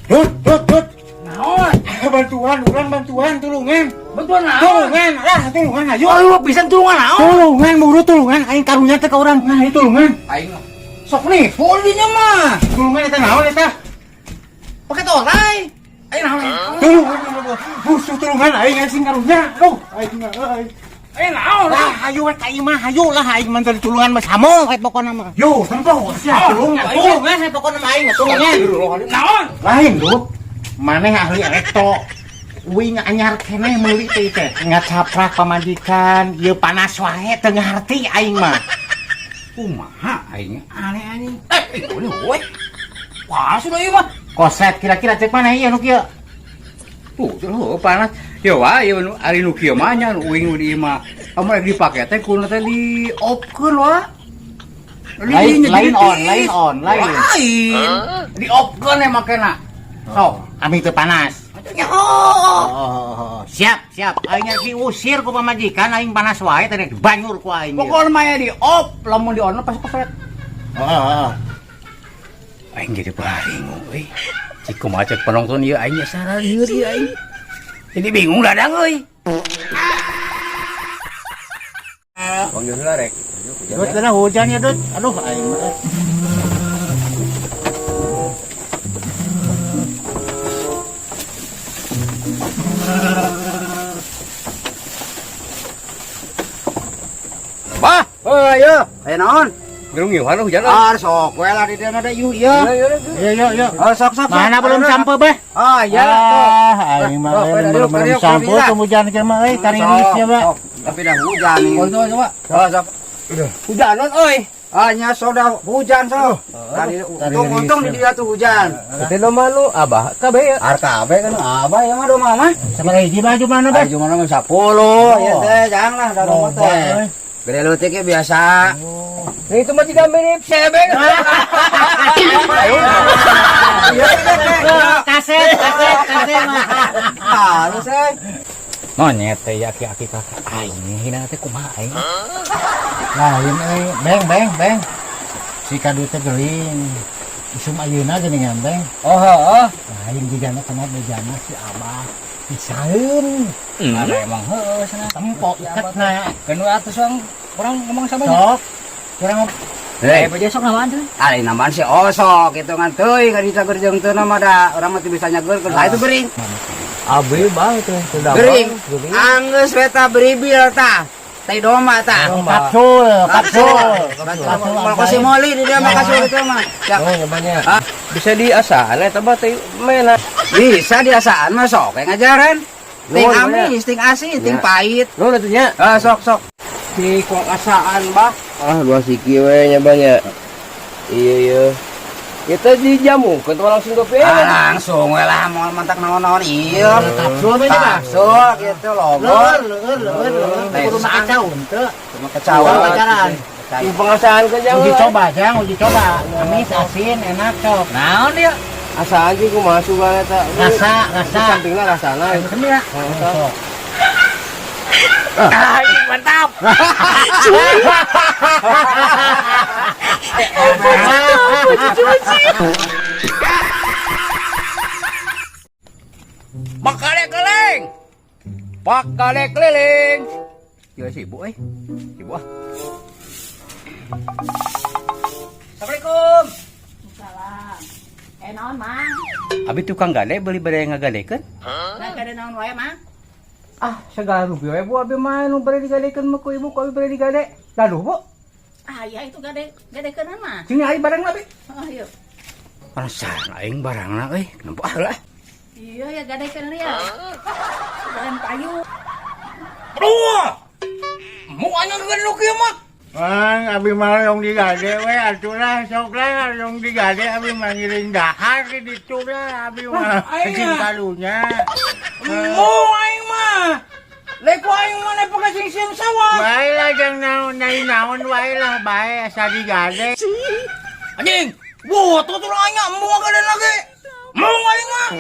Dut, dut, dut. Naon? Bantuan, urang bantuan, tulungan. Bantuan naon? Tulungan, lah, tulungan ayo. Oh, lu pisan tulungan naon? Tulungan, buru tulungan. Aing karunya teh ka urang. Nah, ieu tulungan. Aing mah. Sok nipu dinya mah. Tulungan eta naon eta? Pakai torai. Aing naon? Tulungan, musuh tulungan aing sing karunya. Aduh, aing aing. Aing naon? Lah, hayu we ka imah, hayu lah aing mah teu tulungan mah samo we pokona mah. Yo, tempo sia tulungan. Tulungan we pokona mah aing mah tulungan. Naon? Lain, Dut. Maneh ahli elektro. Uing anyar keneh meuli teh teh. Ngacaprak pamajikan, ieu panas wae teu ngarti aing mah. Kumaha aing aneh anjing. Eh, ini we. Panas sudah ieu mah. Koset kira-kira cek mana ieu nu kieu? Tuh, tuh panas. Ya wae ieu nu ari nu kieu mah nya nu uing nu di imah. Kamu lagi dipake teh kudu teh di-off-keun wa. Lain lain on, lain on, lain. Lain. Di-off-keun ya makena. Sok. Ami teu panas. Ya. Oh, siap, siap. Aing diusir ku pamajikan, aing panas wae teh banyur ku aing. Pokoknya mah ya di off, lamun di on pasti kefret. Heeh. Aing jadi bingung euy. Cik kumaha cek penonton ieu aing nya lieur ieu aing. Jadi bingung dadang euy. Panggil heula rek. Dut, lah hujan ya, Dut. Aduh, aing mah. Bah, oh ayo. Aya naon? Gerung ngiuhan hujan. Ah, sok we lah di dieu ada ieu ieu. Yo yo yo. Oh, sok sok. Mana belum sampai, Bah? Ah, iya lah. Ah, aing mah Sok, belum kriuk, sampai kriuk, tuh hujan kieu mah euy, tariris ya, Bah. Sok, tapi dah hujan nih. Oh, coba coba. Oh, sok. Hujanan euy. Ah, nya sok dah hujan sok. Tadi untung untung di dia tuh hujan. Teh domba nu abah kabeh ya. Ar kabeh kan abah ya mah domba mah. Sabaraha hiji baju mana, Bah? Ayo mana mah 10 ya teh, jangan lah dah domba Loba, teh. euy. Gede leutik ya biasa. Nah, itu mah juga mirip sebeng. Kaset, kaset, kaset mah. Halus eh. Monyet teh ya aki-aki kakak aing hina teh kumaha aing. Lain euy, beng beng beng. Si kadu teh geuling. Isum ayeuna geuningan beng. Oh heeh. Lain jigana cenah bejana si Abah. Pisaeun. Ada emang heueuh cenah. Tempo iketna. Keun atuh sang urang ngomong sama nya. Sok. Kurang Eh, bae sok namaan cenah. Ah, nambahan si osok gitu kan teuing ka dicager jeung teu mah da urang mah teu bisa nyageurkeun. Lah itu gering. Abi bah itu sudah Gering. Anggeus we tah beribil tah. Tai domba tah. kapsul, kapsul. Kapsul. Kalau si moli di dia mah kasur itu mah. Ya, Oh, banyak. Bisa diasaan eta bah teh mena. bisa diasaan mah sok kayak ngajaran. Ting Nuhun, amis, ting asin, ting Ya. pahit. Nuhun atuh nya. Ah, sok sok. Di asaan bah. Ah, dua siki we nya banyak. Iya iya. Kita dijamu, kan langsung ke Ah, langsung we lah moal mantak naon-naon ieu. Kapsul we nya, Bah. Kapsul gitu logo. Leur, leur, leur, leur. Kudu make caun teu. Cuma kecawa. Pacaran. Di pengasaan ke jangan. Uji coba, Jang, uji coba. Amis, asin, enak, sok. Naon dia? Asaan sih kumaha sugan eta. Rasa, rasa. Sampingna rasana. Sembilan. Sok. Ah, ini mantap. Bakale keliling. Bakale keliling. Ya sibuk euy. Sibuk ah. Assalamualaikum. Salam. Eh naon, Mang? Abi tukang gade beli bade ngagadekeun. Nah, kada naon wae, Mang? Ah, segala rupi we Bu abi mah nu bade digadekeun mah ku ibu ku abi bade digade. Gaduh Bu. Ah, iya itu gade gadekeun mah. Sini ai barang abi. Oh, yuk. Penasaran aing barangna euy. Nempo ah lah. Iya ya gadekeun ya. Barang payu. Aduh. Mau anyar gade nu kieu mah. Mang, abi mah yang digade we atuh lah sok lah yang digade abi mah ngiring dahar di ditu lah abi mah Aing sing ah. kalunya. Mau aing mah. Lek ku aing mah nepi ka sing sawah. Bae lah jang naon naon naon wae lah bae asa digade. Anjing. Wah, tuh tuh aing embung gade lagi. Mau aing mah.